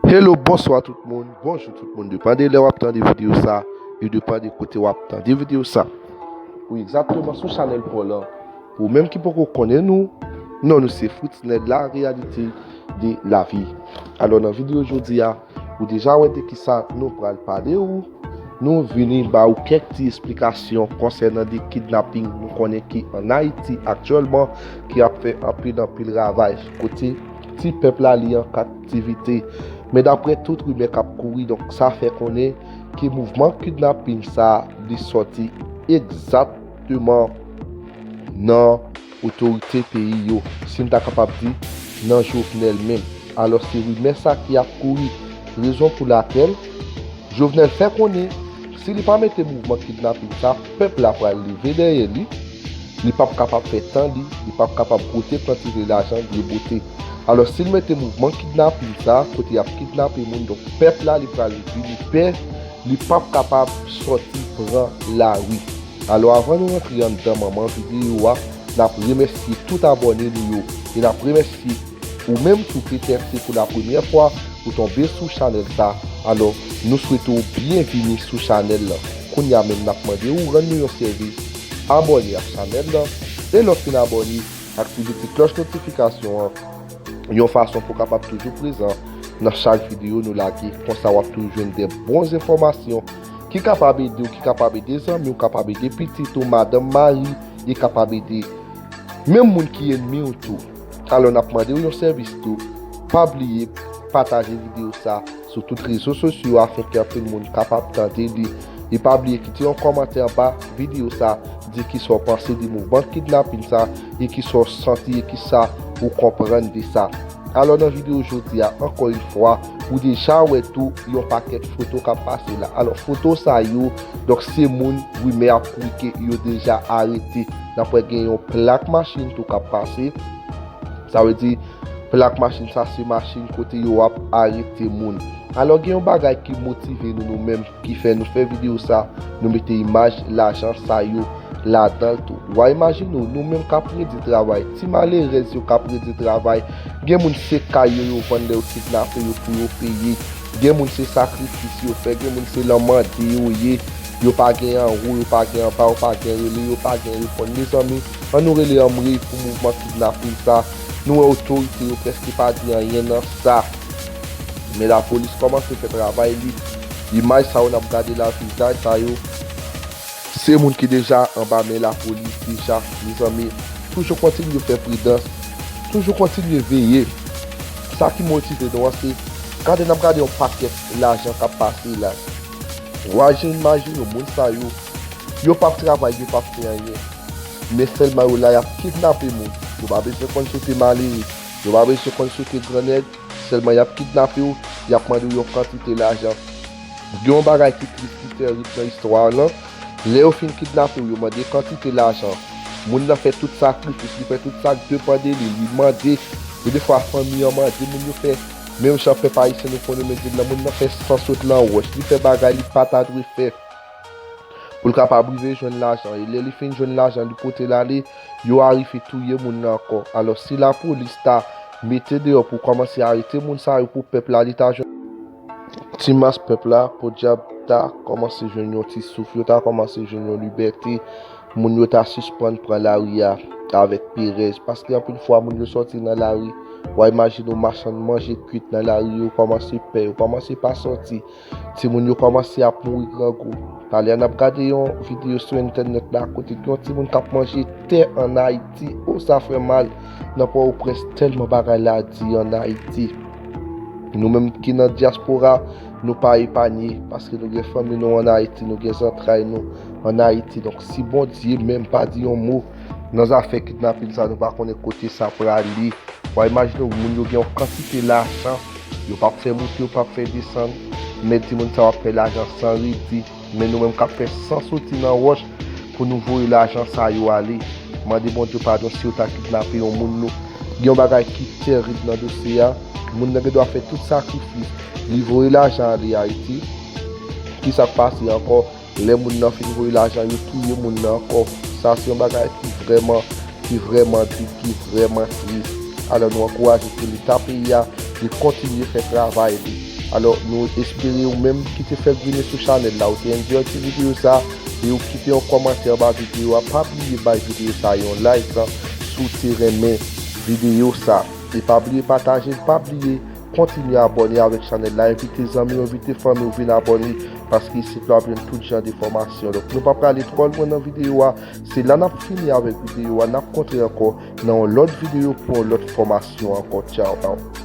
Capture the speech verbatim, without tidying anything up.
Hello, bonswa tout moun, bonjou tout moun, depann de lè w ap tande videyo sa, e depann de kote w ap tande videyo sa. Ou egzakteman sou chanèl pa w lan. Pou ou menm ki poko konnen nou, non nou se Fritznel, la réalité de la vie. Alò nan videyo jodi a, ou deja wè de kisa nou pral pale ou. Nou vini ba ou kèk ti esplikasyon konsènan de kidnaping nou konnen ki ann Ayiti aktyèlman, ki ap fè anpil, anpil ravaj, kote ti pèp la li an kaptivite. Men daprè tout rimè k ap kouri, donk sa fè konnen ke mouvman kidnaping sa, li sòti egzakteman nan otorite peyi yo, si n ta kapab di nan Jovenel menm. Alò se rimè sa ki ap kouri, rezon pou lakèl Jovenel fè konnen si li pa mete mouvman kidnaping sa, pèp la pral leve dèyè li, li p ap kapab fè tan li, li p ap kapab pote kantite lajan li pote. Alò si l mete mouvman kidnaping sa, kote y ap kidnape moun, donk pèp la li pral vini pè, li p ap kapab sòti pran lari. Alò avan nou rantre anndan manman videyo a, n ap remèsye tout abòne nou yo e n ap remèsye ou menm tou petèt se pou la premyè fwa ou tonbe sou chanèl sa. Alò nou swete w byenvini sou chanèl lan. Kounye a menm n ap mande ou rann nou yon sèvis, abòne ak chanèl lan, e lè w fin abòne, aktive ti klòch notifikasyon an yon fason pou w kapab toujou prezan nan chak videyo nou lage. Konsa w ap toujou jwenn de bon enfòmasyon ki kapab ede w, ki kapab ede zanmi w, kapab ede pitit ou, madanm, mari, e kapab ede menm moun ki ènmi w tou. Alò n ap mande w yon sèvis tou, pa bliye pataje videyo sa sou tout rezo sosyo afenke anpil moun kapab tande li. E pa bliye kite yon kòmantè anba videyo sa, di kisa w panse de mouvman kidnaping sa, e kisa w santi, e kisa ou konprann de sa. Alò nan videyo jodi a, ankò yon fwa, ou deja wè tou yon pakèt foto k ap pase la. Alò foto sa yo, donk se moun rimè ap kouri ke yo deja arete. N ap wè gen yon plak machin tou k ap pase. Sa vle di plak machin sa se machin kote yo ap arete moun. Alò gen yon bagay ki motive nou, nou menm, ki fè nou fè videyo sa, nou mete imaj lajan sa yo ladan l tou. W a imajine w, nou menm k ap redi travay, ti malerèz yo k ap redi travay, gen moun se kay yo yo vann lè yo kidnape yo pou yo peye, gen moun se sakrifis yo fè, gen moun se lan mande yo ye, yo pa gen anwo, yo pa gen anba, yo pa gen rele, yo pa gen reponn. Mezanmi, ann nou rele anmwey pou mouvman kidnaping sa. Nou wè otorite yo prèske pa di anyen nan sa. Men lapolis kòmanse fè travay li. Imaj sa yo n ap gade la, vizaj sa yo, se moun ki deja anba men lapolis deja. Mezanmi, toujou kontinye fè pridans, toujou kontinye veye. Sa ki motive nou an se, gade n ap gade yon pakèt lajan k ap pase la. W a jan imajine w, moun sa yo, yo p ap travay, yo p ap fè anyen. Men sèlman yo la, y ap kidnape moun. Yo pa bezwen konn si w te malere, yo pa bezwen konn si w te grannèg, sèlman y ap kidnape w, y ap mande w yon kantite lajan. Gen yon bagay ki tris, ki tèrib nan istwa an lan. Lè yo fin kidnape w, yo mande kantite lajan. Moun nan fè tout sakrifis, li fè tout sa k depann de li, li mande, gen defwa fanmi an mande, moun yo fè, menm jan pèp ayisyen nou konnen, men di l nan, moun nan fè san sot lan wòch, li fè bagay li pa ta dwe fè pou l kapab rive jwenn lajan. E lè li fin jwenn lajan, li pote l ale, yo arive touye moun nan ankò. Alò, si lapolis ta mete deyò pou kòmanse arete moun sa yo pou pèp la, li ta jwenn ti mas pèp la, podyab ta kòmanse jwenn yon ti souf, yo ta kòmanse jwenn yon libète, moun yo ta sispann pran lari a avèk perèz, paske anpil fwa moun yo sòti nan lari, w a imajine w machann manje kwit nan lari yo kòmanse pè, yo kòmanse pa sòti. Timoun yo kòmanse ap mouri grangou. Talè a n ap gade yon videyo sou entènèt la kote gen yon timoun k ap manje tè ann Ayiti. O, sa fè mal nan Pòtoprens, tèlman bagay la di ann Ayiti. Nou menm ki nan dyaspora, nou pa epanye, paske nou gen fanmi nou ann Ayiti, nou gen zantray nou ann Ayiti. Donk si Bondye menm pa di yon mo nan zafè kidnaping sa, nou pa konnen kote sa prale. W a imajine w, moun yo gen yon kantite lajan, yo p ap fè moute, yo p ap fè desann, men timoun sa yo ap fè lajan san redi. Men nou menm k ap fè san soti nan wòch pou nou voye lajan sa yo ale. Mande Bondye padon si yo ta kidnape yon moun nou. Gen yon bagay ki tèrib nan dosye a. Moun nan gen dwa fè tout sakrifis. Li voye lajan ale Ayiti. Kisa k pase ankò? Lè moun nan fin voye lajan, yo touye moun nan ankò. Sa se yon bagay ki vrèman, ki vrèman tris, ki vrèman tris. Alò nou ankouraje ke Leta peyi a, li kontinye fè travay li. Alò, nou espere ou menm ki te fèk vini sou chanèl la, ou te enjoy ti videyo sa, e ou kite yon kòmantè anba videyo a. Pa bliye bay videyo sa yon like, an, si w te renmen videyo sa. E pa bliye pataje l, pa bliye kontinye abòne avèk chanèl la, envite zanmi w, envite fanmi w vin abòne, paske isit la w ap jwenn tout jan de fòmasyon. Donk, nou pa prale twò lwen nan videyo a, se la n ap fini avèk videyo a, n ap kontre ankò nan yon lòt videyo pou yon lòt fòmasyon ankò. Tchaw.